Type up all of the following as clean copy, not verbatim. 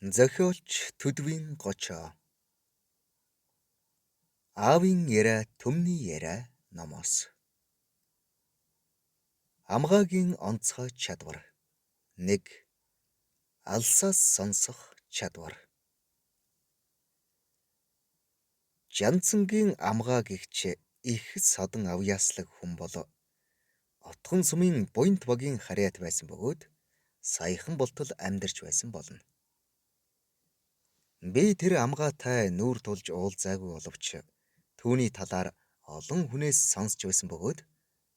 Зохиолч Төдвийн Гочоо. Аавын яриа түмний яриа номоос. Амгаагийн онцгой чадвар. 1. Алсаас сонсох чадвар. Жанцангийн амгаа гэгч их содон авьяаслаг хүн бол Отгон сумын Буянт багийн харьяат байсан бөгөөд саяхан болтол амьдарч байсан болно. Би тэр амгаатай нүүр тулж уулзаагүй боловч түүний талаар олон хүнээс сонсч байсан бөгөөд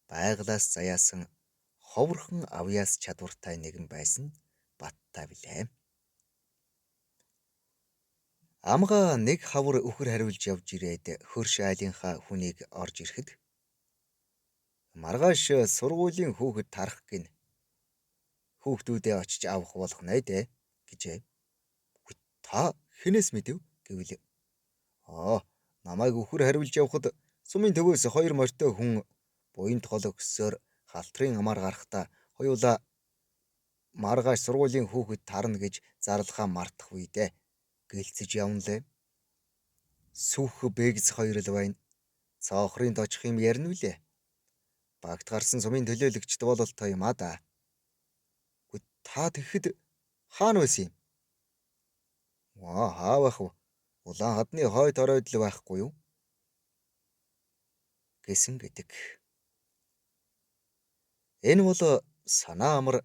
байгалиас заяасан ховорхон авьяас чадвартай нэгэн байсан баттай билээ. Амгаа нэг хавар үхэр хариулж явж ирээд хөрш айлынхаа хүнийг орж ирэхэд маргааш сургуулийн хүүхэд тарах гин. Хүүхдүүдээ очиж авах болох нэ дээ гэжээ. Та хэнээс мэдэв гэвэл намайг үхэр хариулж явхад сумын төвөөс хоёр морьтой хүн буянт гол өгсөөр халтрын амаар гарахдаа хоёулаа маргааш сургуулийн хүүхэд тарна гэж зарлахаа мартах үедээ гэлцэж явна лээ. Сүх бэгз хоёр л байна. Цоохрын дожих юм ярина үлээ. Багт гарсан сумын төлөөлөгчд бололтой юм аа да. Та тэгэхэд хаана байсан юм? Хаа байх вэ? Улаан хадны хойд оройд л байхгүй юу? Гэсэн гэдэг. Энэ бол санаа амар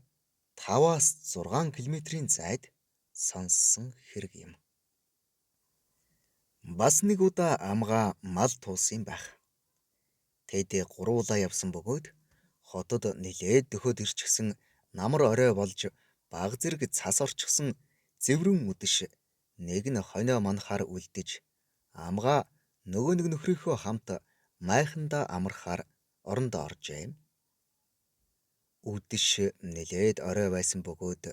5-аас 6 километрийн зайд сонссон хэрэг юм. Бас нэг удаа амгаа мал туулсан байх. Тэд гуруулаа явсан бөгөөд хотод нилээд дөхөд ирчихсэн намар орой болж баг зэрэг цас орчихсон зэврэн үдэш нэг нь хонио манахаар үлдэж амгаа нөгөө нэг нөхрийнхөө хамт майхандаа амрахаар орондоо оржээ. Үдэш нилээд орой байсан бөгөөд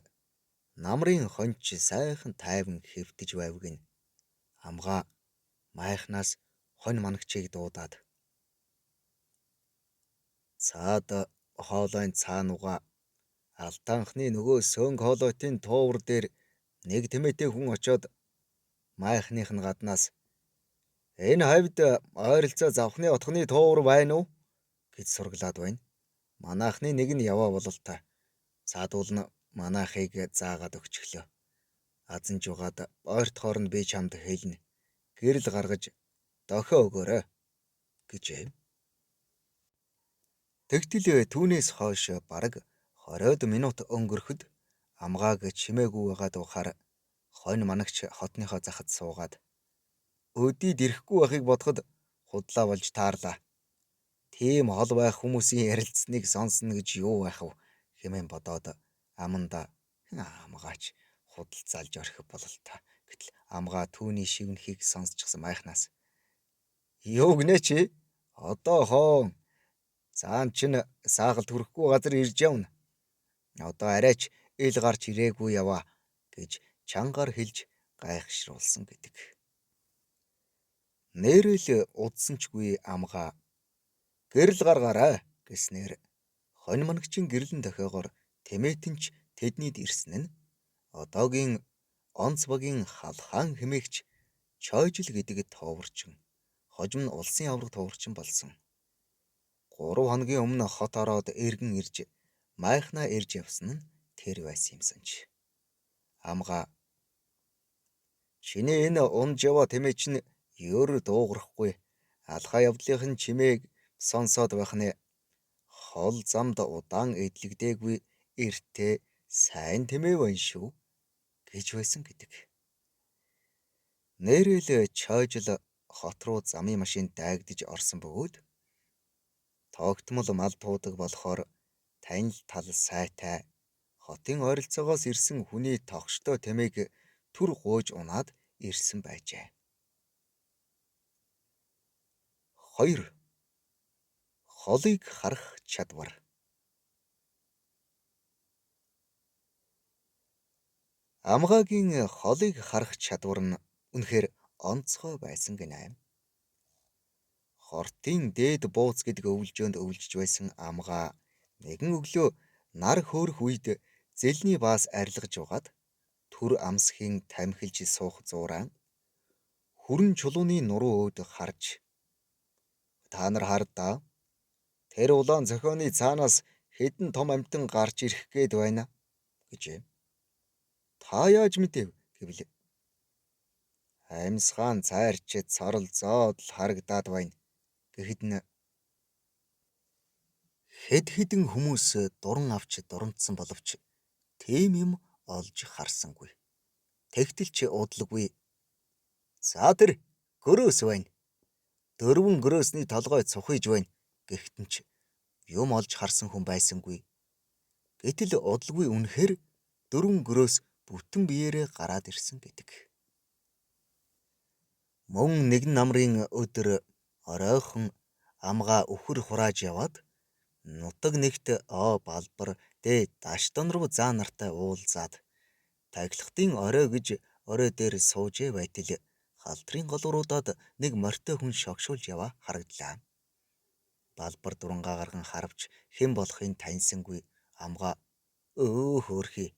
намрын хонч сайхан тайван хэвтэж байвг нь амгаа майхнаас хонь манагчийг дуудаад цаад хоолойн цаануга Алтаанхны нөгөө сөөнг хоолойтын туувар дээр нэг тэмээтэй хүн очоод майхных нь гаднаас энэ хавьд ойролцоо завхны отгоны туувар байна уу гэж сургалаад байна. Манайхны нэг нь яваа бололтой. Цаадуул нь манайхыг заагаад өгчихлөө. Азан жугаад ойртохоор нь би чамд хэлнэ. Гэрэл гаргаж дохио өгөөрэй гэжээ. Тэгтэл түүнээс хойш бараг 20-од минут өнгөрөхөд амгааг чимээгүй байгаа дуухаар хонь манагч хотныхоо захад суугаад өдийд ирэхгүй байхыг бодоход худлаа болж таарлаа. Тийм хол байх хүмүүсийн ярилцсаныг сонсно гэж юу байх вэ хэмээн бодоод аманда амгаач худал залж орхих бололтой. Гэтэл амгаа түүний шивнэхийг сонсчихсан майхнаас юу гинэ чи? Одоо хоон цаан чин саахалд хүрэхгүй газар ирж явна. Одоо арайч ил гарч ирээгүй яваа гэж чангаар хэлж гайхшруулсан гэдэг. Нэрэл удсанчгүй амгаа гэрэл гаргаарай гэснээр хонь манагчин гэрлэн дохиогоор тэмээтэнч тэднийд ирсэн нь одоогийн онц багийн халхаан хэмээгч Чойжил гэдэг тооворчин хожим нь улсын аварга тооворчин болсон. 3 хоногийн өмнө хот ороод эргэн ирж майхнаа ирж явсан нь тэр байсан юмсан ч. Амгаа чиний энэ унж яваа тэмээ чинь ер дуугарахгүй алхаа явдлынх нь чимээг сонсоод байх нэ. Хол замд удаан эдлэгдээгүй эртээ сайн тэмээ байна шүү гэж байсан гэдэг. Нэрэл Чойжил хот руу замын машин дайгдаж орсон бөгөөд тогтмол мал туудаг болохоор танил тал сайтай хотын ойролцоогоос ирсэн хүний тогштой тэмээг түр гуйж унаад ирсэн байжээ. 2. Холыг харах чадвар. Амгаагийн холыг харах чадвар нь үнэхээр онцгой байсан гинэ. Хортын дээд бууц гэдэг өвлжөөнд өвлжиж байсан амгаа нэгэн өглөө нар хөөрөх үед зэлний баас арилгаж угаад Түр амсхийн тамхилж суух зуураа хүрэн чулууны нуруу өөд харж та нар хардаа тэр улаан цохионы цаанаас хэдэн том амьтан гарч ирэх гээд байна гэжээ. Та яаж мэдэв гэвэл амьсгаан цайрч цоролзоод л харагдаад байна гэхэд нь хэд хэдэн хүмүүс дуран авч дурамтсан боловч тийм юм олж харсангүй. Тэгтэл ч удалгүй. За тэр гөрөөс байна. 4 гөрөөсний толгой цухиж байна гэхэд нь ч юм олж харсан хүн байсангүй. Гэтэл удалгүй үнэхээр 4 гөрөөс бүтэн биеэрээ гараад ирсэн гэдэг. Мөн нэгэн намрын өдөр оройхон амгаа үхэр хурааж яваад нутаг нэгт балбар дэ Даштон руу заа нартай уулзаад тахилгатын орой гэж орой дээр суужээ байтал халтрын голууруудад нэг морьтой хүн шогшуулж яваа харагдлаа. Балбар дурангаа гарган харавч хэн болохыг таньсангүй амгаа өө хөөрхий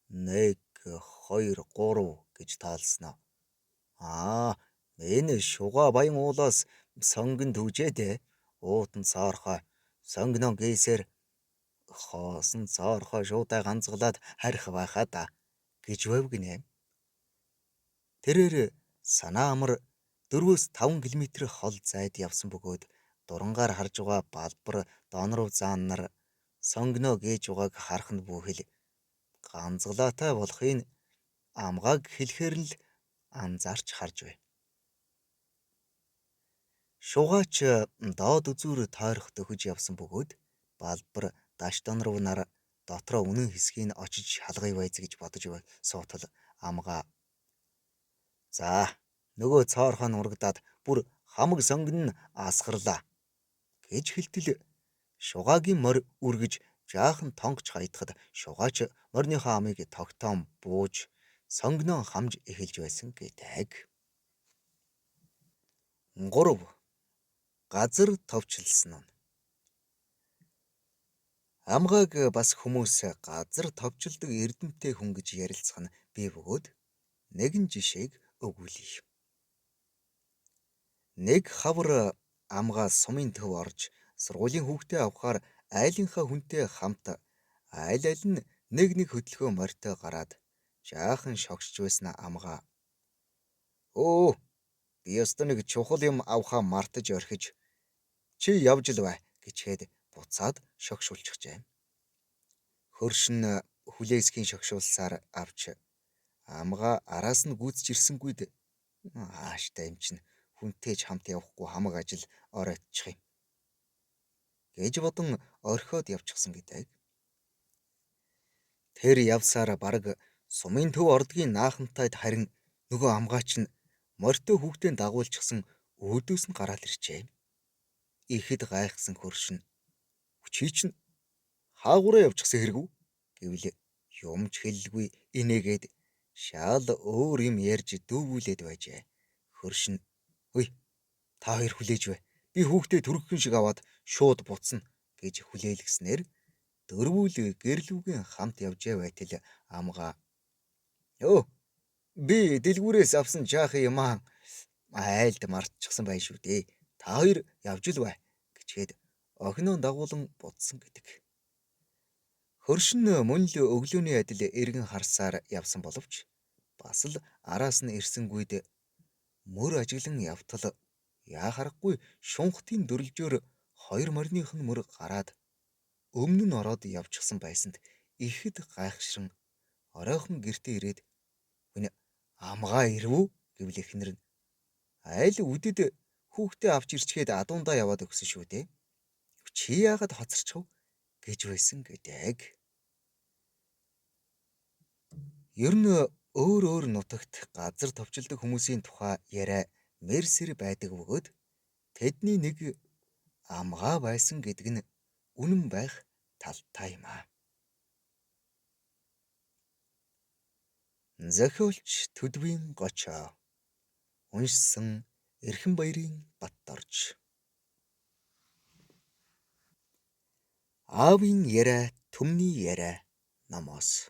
1 2 3 гэж тоолсноо. Аа энэ шугаа баян уулаас сонгон түжээ дээ. Уутан цоорхой сонгоно гээсээр хоосон цоорхой шуудай ганцглаад харих байхаа да гэж байв гинэ. Тэрээр санаа амар 4-5 км хол зайд явсан бөгөөд дурангаар харж байгаа балбар донров заан нар сонгоно гээж байгааг харах нь бүхэл ганцглаатай болохыг амгааг хэлэхээр л анзаарч харж байв. Шугаач доод үзүүр тойрох дөхөж явсан бөгөөд балбар Даштон руу нар дотроо үнэн хэсгийг очиж шалгая байз гэж бодож суутал амгаа. За нөгөө цоорхоо нурагдаад бүр хамаг сонгон нь асгарлаа гэж хэлтэл шугаагийн морь үргэж жаахан тонгоч хаятхад шугаач мориныхоо амыг тогтоон бууж сонгоноо хамж эхэлж байсан гэдэг. 3. Газар товчлсон нь. Амгааг бас хүмүүс газар товчилдог эрдэмтэй хүн гэж ярилцах нь бий бөгөөд нэгэн жишээг өгүүлье. Нэг хавар амгаа сумын төв орж сургуулийн хүүхдээ авахаар айлынхаа хүнтэй хамт айл айл нь нэг нэг хөдөлгөөн морьтой гараад жаахан шогшиж байсан амгаа өө би ёстой нэг чухал юм авахаа мартаж орхиж чи явж л бай гэчээд буцаад шогшуулчихжээ. Хөрш нь хүлээсхийн шогшуулсаар авч амгаа араас нь гүйцэж ирсэнгүйд ааштай юм чинь хүнтэй ч хамт явахгүй хамаг ажил оройтчих юм гэж бодон орхиод явчихсан гэдэг. Тэр явсаар бараг сумын төв ордгийн наахантайд харин нөгөө амгаач нь морьтой хүүхдээ дагуулчихсан өөдөөс нь гараад иржээ. Ихэд гайхсан хөрш нь чи чинь хаагураа явчихсан хэрэг үү гэвэл юмч хэллгүй инээгээд шал өөр юм ярьж дүүгүүлээд байжээ. Хөрш нь хөөе та хоёр хүлээж бай. Би хүүхдээ түргэхэн шиг аваад шууд буцна гэж хүлээлгэснээр дөрвүүл гэрлүүгийн хамт явжээ байтал амгаа өө би дэлгүүрээс авсан жаахан юмаа айлд мартчихсан байх шүү дээ. Та хоёр явж л бай гэчээд охиноо дагуулan буцсан гэдэг. Хөрш нь мөн л өглөөний адил эргэн харсаар явсан боловч бас л араас нь ирсэнгүйд мөр ажиглан явтал яа харахгүй шунхтын дөрвөлжөөр хоёр мориных нь мөр гараад өмнө нь ороод явчихсан байсанд ихэд гайхшран оройхон гэртээ ирээд хүн амгаа ирвүү гэвэл эхнэр нь айл үдэд хүүхдээ авч ирчгээд адуундаа яваад өгсөн шүү дээ. Чи яагаад хоцорчих вэ гэж байсан гэдэг. Ер нь өөр өөр нутагт газар товчилдог хүмүүсийн тухай яриа мэрсэр байдаг бөгөөд тэдний нэг амгаа байсан гэдэг нь үнэн байх талтай юм аа. Зохиолч Төдвийн Гочоо. Уншсан Эрхэн баярын Батдорж. Аавын яриа түмний яриа номоос.